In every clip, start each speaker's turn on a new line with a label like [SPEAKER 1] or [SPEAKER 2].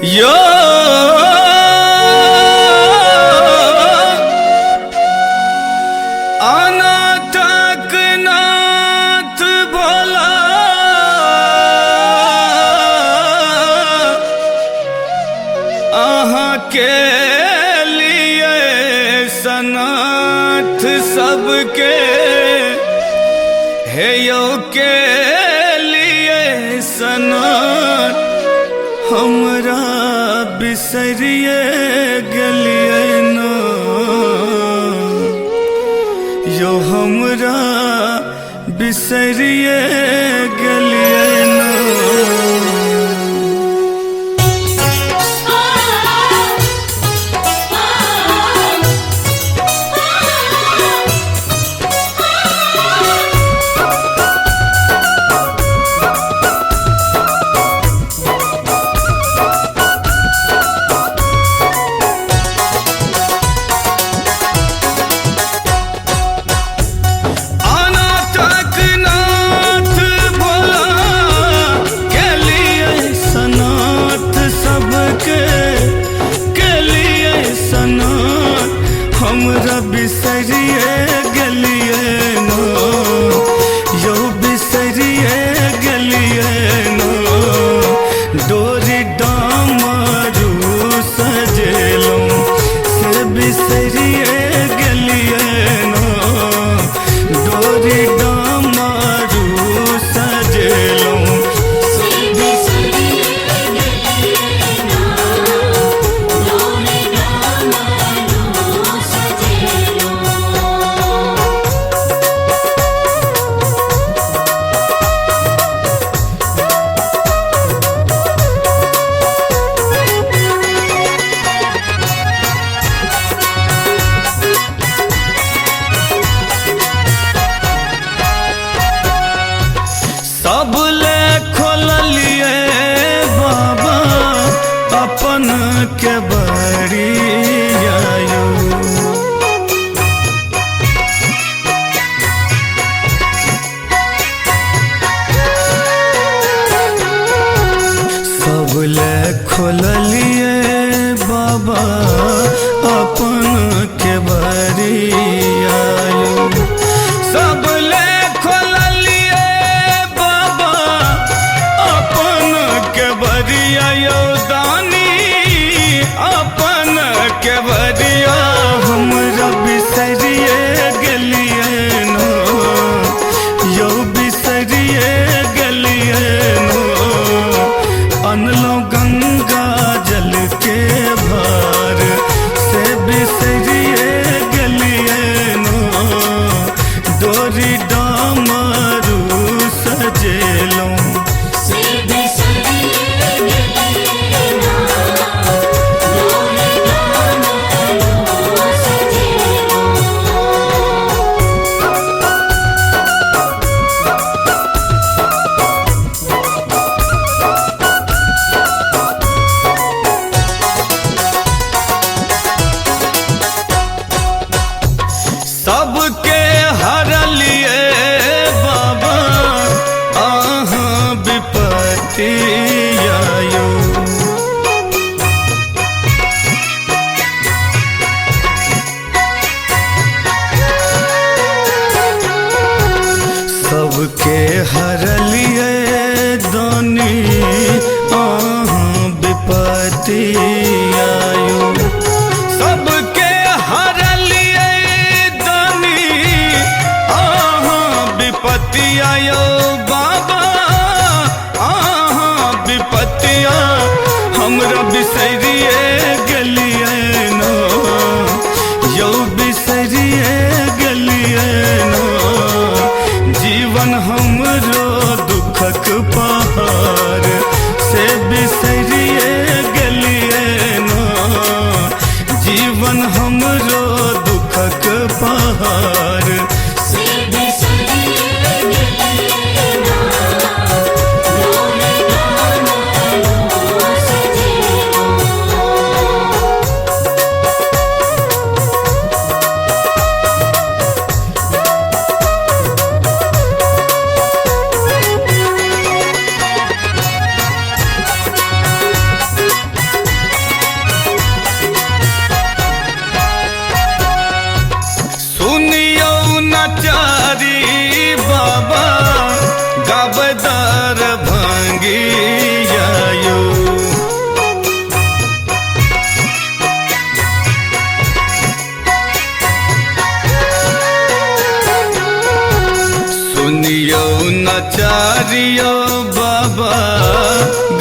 [SPEAKER 1] यो अनाथक नाथ भोला अहाँ के लिए सनाथ सबके हे यो के लिए सनाथ हमरा बिसरिए गेलिए ना यो हमरा बिसरिए गेलिए ना। अनाथक नाथ भोला के लिए सनाथ सबके के लिए सनाथ हमरा बिसरिए गेलिए नो यो बिसरिए गेलिए नो डोरी डामरू सजेलौं से बिसरिए गेलिए नो डोरी डामरू सजेलौं। सब ले खोललिए बाबा अपन के बड़ियायो। सब ले खोललिए बाबा अपन के बड़ियायो। सब ले खोललिए बाबा अपन के बरिया यो दानी अपन के बरिया हमरा बिसरिए गेलिए नो यो बिसरिए गेलिए नो अनलो गंगा जल के भार से बिसरिए गेलिए नो डोरी डामरू सजेलौं। सबके हरलिए बाबा अहाँ विपत्ति आयो। सबके हरलिए दानी अहाँ विपत्ति आयो। सबके हरलिए दानी अहाँ विपत्ति आयो बाबा अहाँ विपत्तिया हमरा बिसरिए गेलिए नो यो बिसरिए गेलिए नो जीवन हमरो दुखक पहाड़ से बिसरिए गेलिए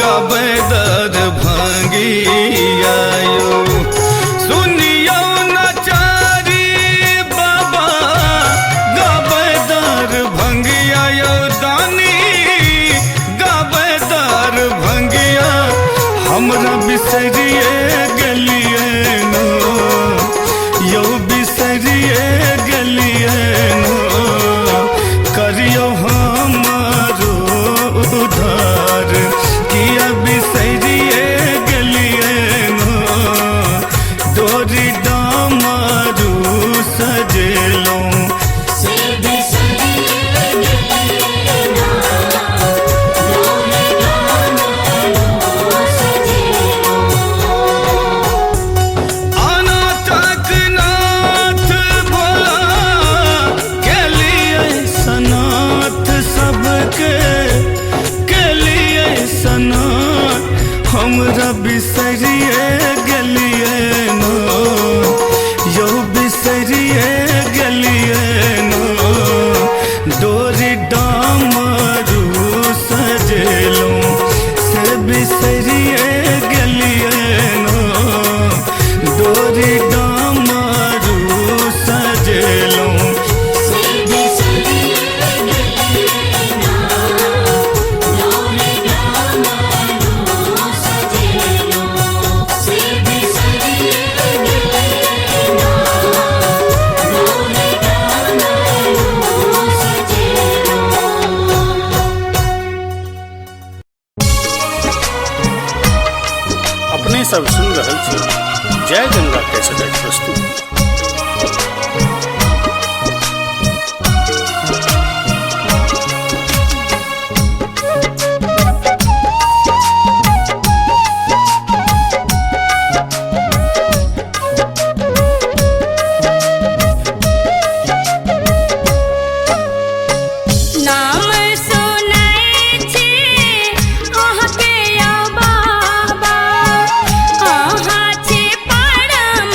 [SPEAKER 1] गाबै दर भंगिया यौ। सुनियौ नचारी बाबा गाबै दर भंगिया यौ दानी गाबै दर भंगिया हमरा बिसरिए गेलियै नो यौ बिसरिए गेलियै नो करियौ हमारो उधार किया बिसरिए गेलियै नो डोरी डामारू सजेलौं। अनाथक नाथ भोला के लिए सनाथ सबके के लिए सनाथ हमरा बिसरिए गेलियै नो यौ बिसरिए गेलियै नो डोरी डामरू सजेलौं से बिसरिए गेलियै नो डोरी डामरू सजेलौं।
[SPEAKER 2] अपने सब सुन रहल छी जय गंगा कैसेटक प्रस्तुति।
[SPEAKER 3] नाम सुनै छी अहाँके यौ बाबा, अहाँ छी परम।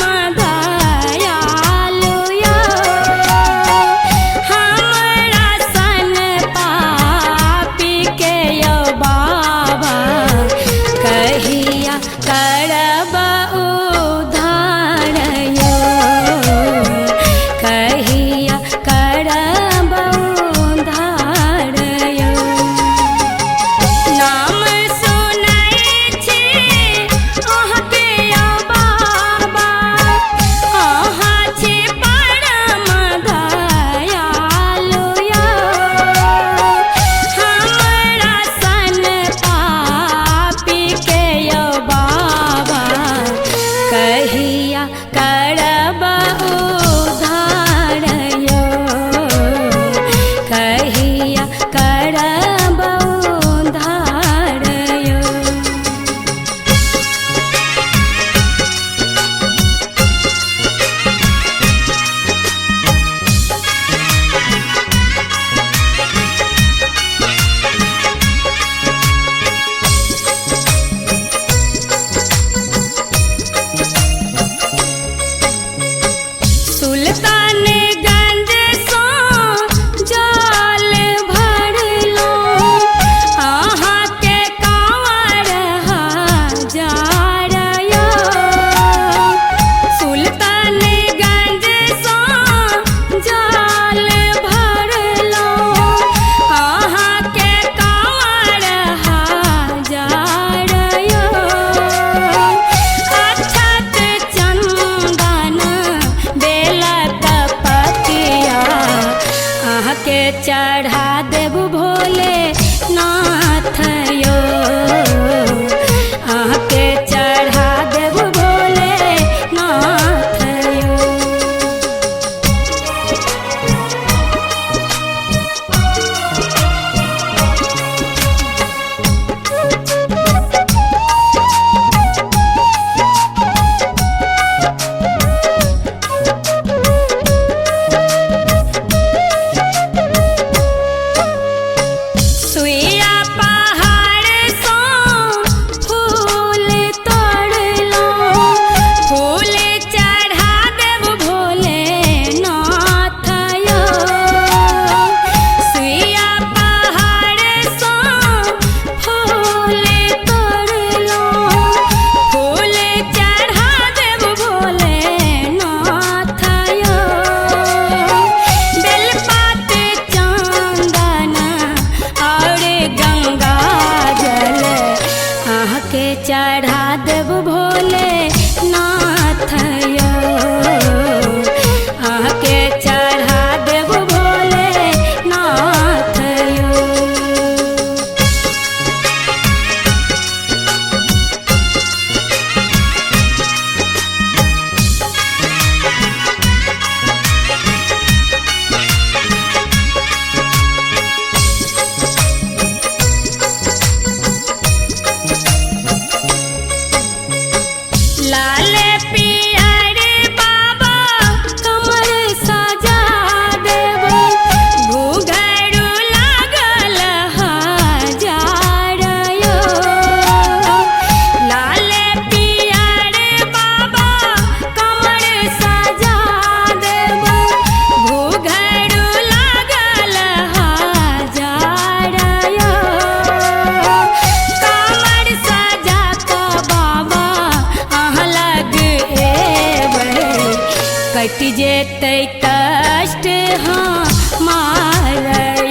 [SPEAKER 3] जेतै कष्ट हमार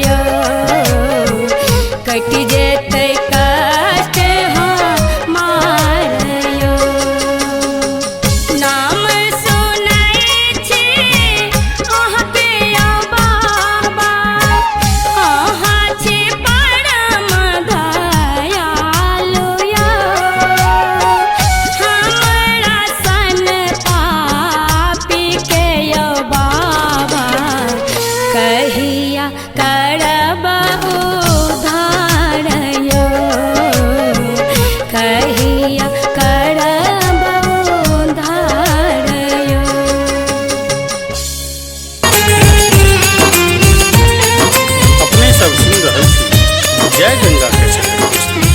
[SPEAKER 3] यौ, कटि जेतै कष्ट हमार यौ। नाम सुनै छी अहाँके यौ बाबा, अहाँ छी परम दयालु यौ। हमरा सन पापी के यौ बाबा, कहिया करब उद्धार यौ, कहिया करब उद्धार यौ।
[SPEAKER 2] अपने सब सुनि रहल छी जय गंगा कैसेटक प्रस्तुति।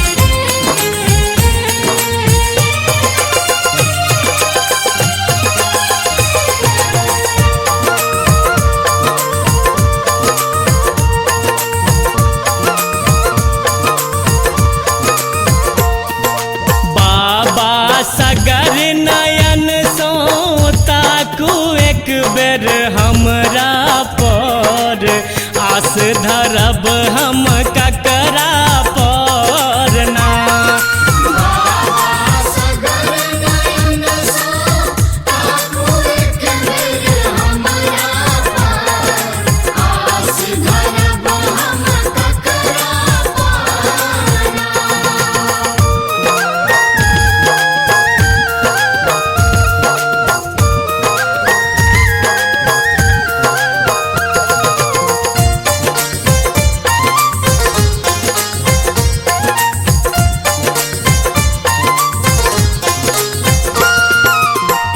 [SPEAKER 1] बाबा सगर नयन सो ताकू एक बेर हमरा पर, आस धरब हम ककरा पर ना।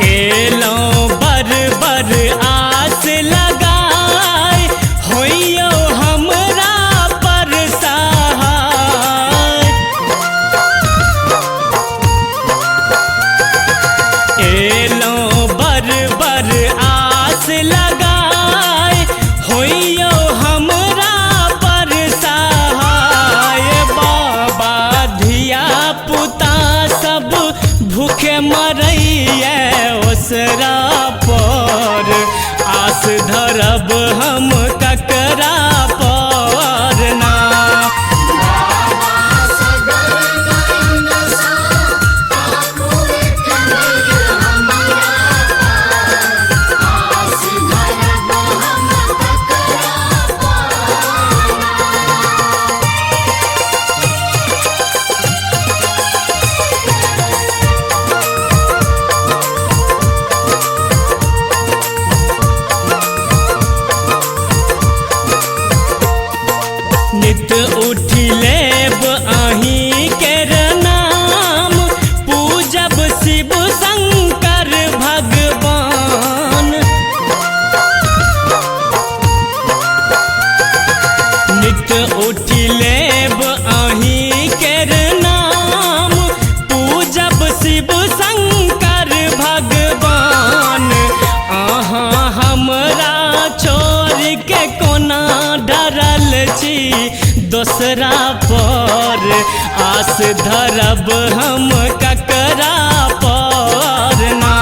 [SPEAKER 1] एलौं बर बर आस लगाय, होइयो हमरा पर सहाय। एलौं बर बर आस लगाय, होइयो हमरा पर सहाय। बाबा धिया पुता सब भूखे मरैये ओसरा पर, आस धरब हम ककरा पर ना। नित उठि लेब अहीं केर नाम, पूजब शिव शंकर भगवान। नित उठि लेब अहीं केर नाम, पूजब शिव शंकर भगवान। अहाँ हमरा छोड़ के कोना डरल छी दोसरा पर, आस धरब हम ककरा पर ना।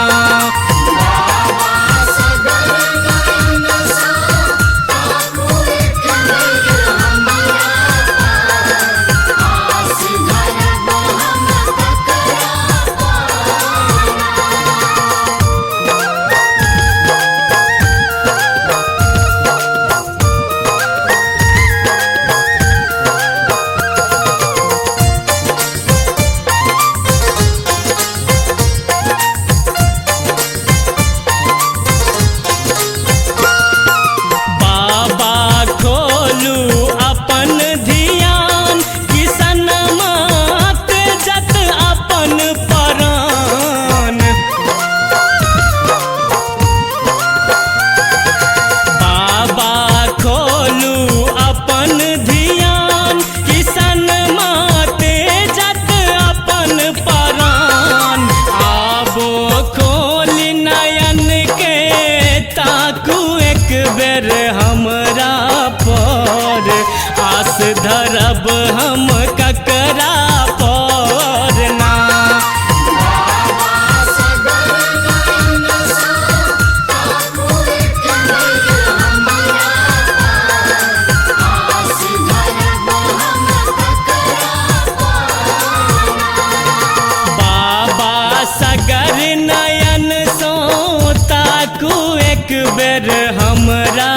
[SPEAKER 1] बेर हमरा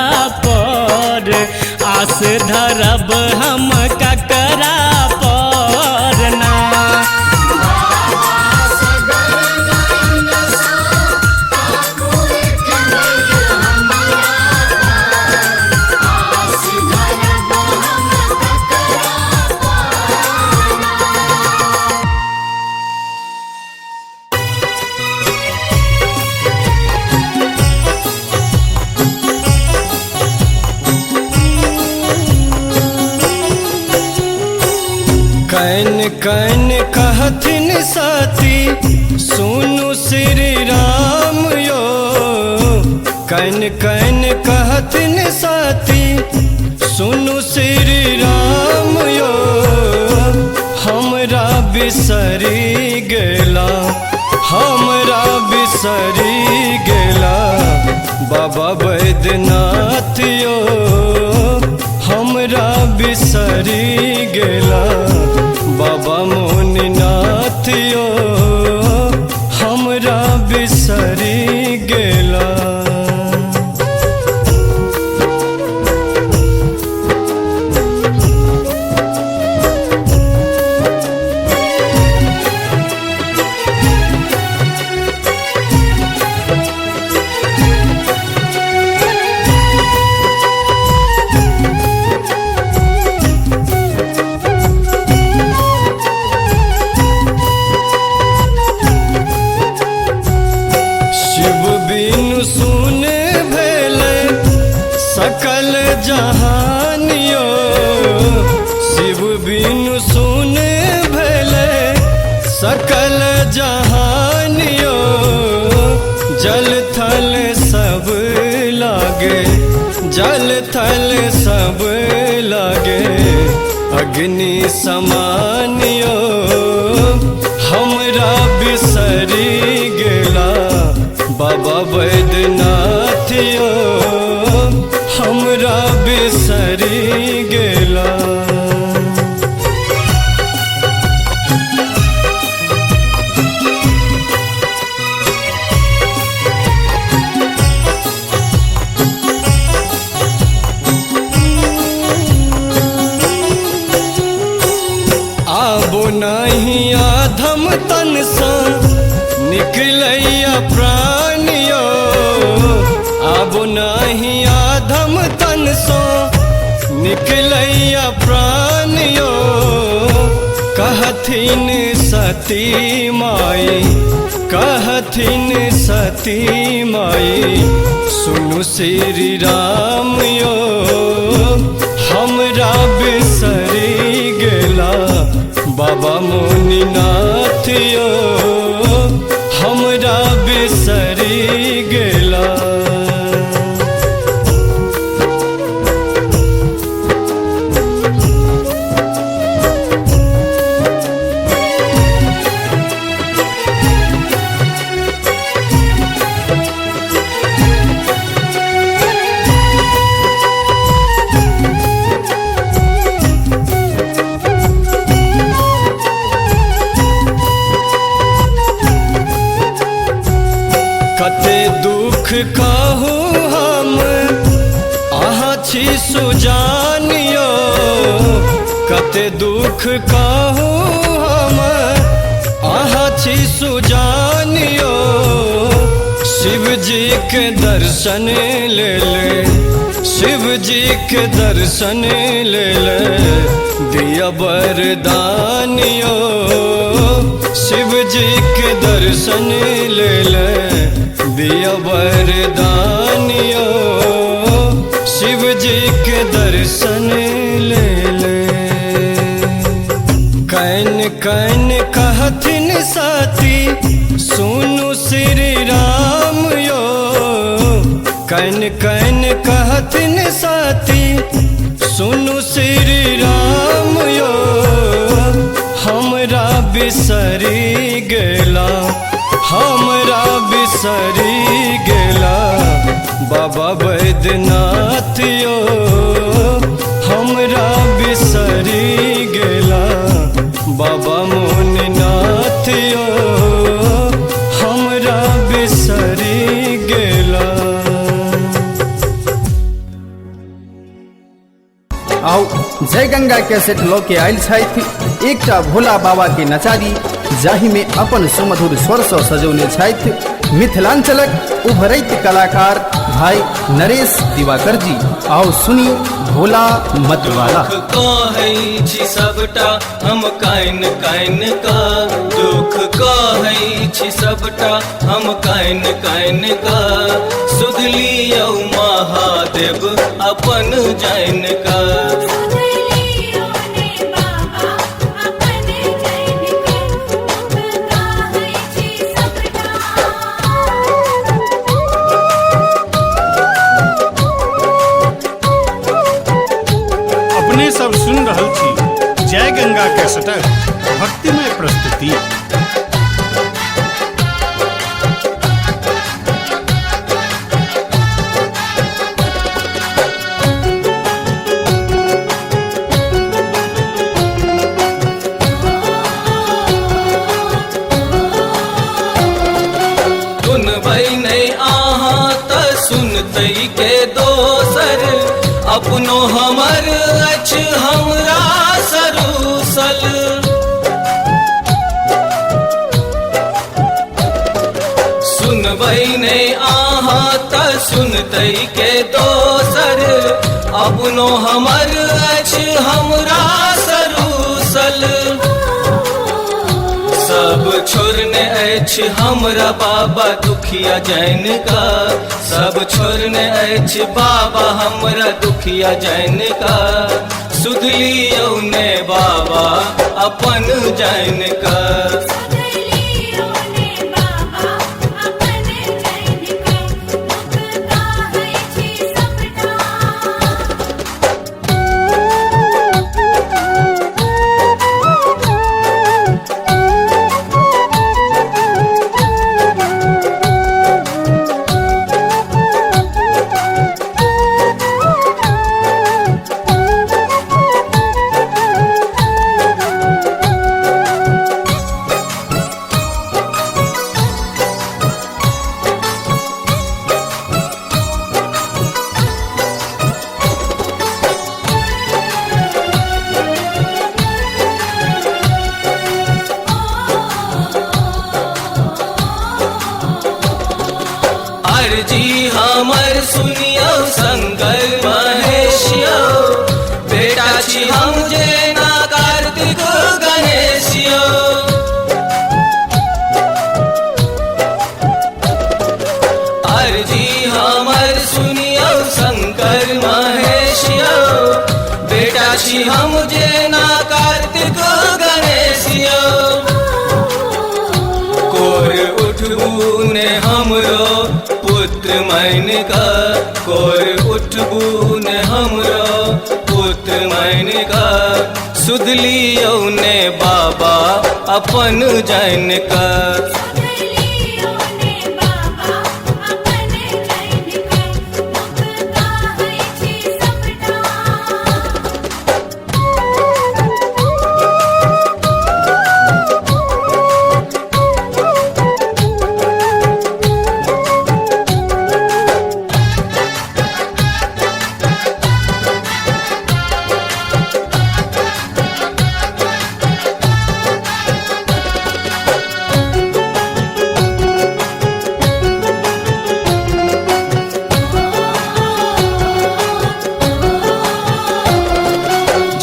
[SPEAKER 1] पर, आस धरब हम ककरा पर ना।
[SPEAKER 4] Can can कहथिन साथी सुनु श्री राम यो, can can कहथिन साथी सुनु श्री राम यो, हमरा बिसरी गेला, हमरा बिसरी गेला बाबा बैद्यनाथ यो, हमरा बिसरी गेला बाबा मोहननाथ यो, हमरा बिसरी गेला। शिव बिनु सुन भेल सकल जहानियो, शिव बिनु सुन भेल सकल जहानियो, जल थल सब लागे, जल थल सब लागे अग्नि समानियो, हमरा बिसरी गेला बाबा बैद्यनाथ यो, हमरा बिसरी गेला। आबो नहीं आधम तन सा निकलैया प्राणियो, आबो नहीं आधम तन सा निकलैया प्राणियो, कहथिन सती माई, कहथिन सती माई सुनु श्री राम यो, हमरा बिसरी गेला बाबा मोहननाथ यो, हमरा बिसरी गेला। कते दुख कहू हम अहाँ छी सुजानियो, कते दुख कहू हम अहाँ छी सुजानियो, शिव जी के दर्शन ले ले, शिव जी के दर्शन ले ले दिया वरदानियो, शिव जी के दर्शन ले ले दिया वरदानियो, शिव जी के दर्शन ले ले। Can can कहथिन साथी सुनु श्री राम यो, can can कहथिन साथी सुनु श्री राम यो, हमरा बिसरी गेला, हमरा बिसरी गेला बाबा बैद्यनाथ यो, हमरा बिसरी गेला बाबा मोहननाथ यो, हमरा बिसरी गेला।
[SPEAKER 5] जय गंगा कैसेट लऽ के आयल छथि एकटा भोला बाबा के नचारी, जाहि में अपन सुमधुर स्वर सँ सजौने छथि मिथिलांचलक उभरैत कलाकार भाई नरेश दिवाकर जी। आओ सुनी भोला मतवाला।
[SPEAKER 4] दुख कहै छी सबटा हम काइन काइन का, दुख कहै छी सबटा हम काइन काइन का, सुध लियौ महादेव अपन जाइन का।
[SPEAKER 2] अपने सब सुन रहल छी जय गंगा कैसेटक भक्तिमय प्रस्तुति।
[SPEAKER 4] सुनबै नहि अहाँ तऽ सुनतै के दोसर, अपनो हमर अछि हमरा सरूसल। सुनबै नहि अहाँ तऽ सुनतै के दोसर, अपनो हमर अछि हमरा सरूसल। सब छोड़ने अछि हमरा बाबा दुखिया जैन का, सब छोड़ने अछि बाबा हमरा दुखिया जैन का, सुध लियौ ने बाबा अपन जैन का। अर्जी हमर सुनियौ शंकर महेश यौ, बेटा छी हम जेना कार्तिक गणेश यौ। अर्जी हमर सुनियौ शंकर महेश यौ, बेटा छी हम जेना कार्तिक गणेश यौ। कोर उठबू ने हमरो पुत्र मैन का, कोर उठबू ने हमरो पुत्र मैन का, सुध लियौ ने बाबा अपन जैन का।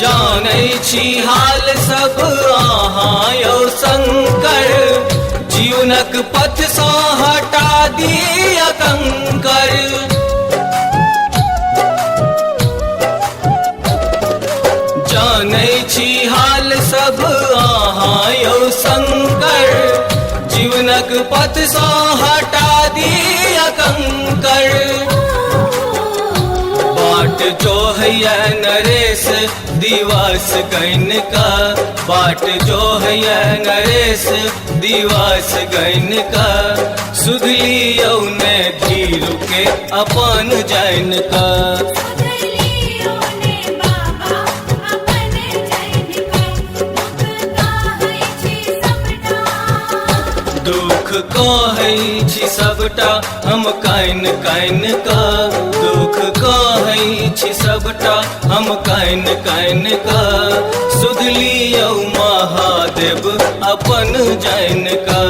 [SPEAKER 4] जानै छी हाल सब अहाँ यौ शंकर, जीवनक पथ सँ हटा दिय कंकर। जानै छी हाल सब अहाँ यौ शंकर, जीवनक पथ सँ हटा दिय कंकर। बाट जो हैया नरेश दिवस गैन का, बाट जो हैया नरेश दिवस गैन का, सुध लियौ ने धीरु के अपन जैन का। दुख कहै छी सबटा हम काइन काइन का, दुख कहै छी सबटा हम काइन काइन का। सुध लियौ महादेव अपन जाइन का।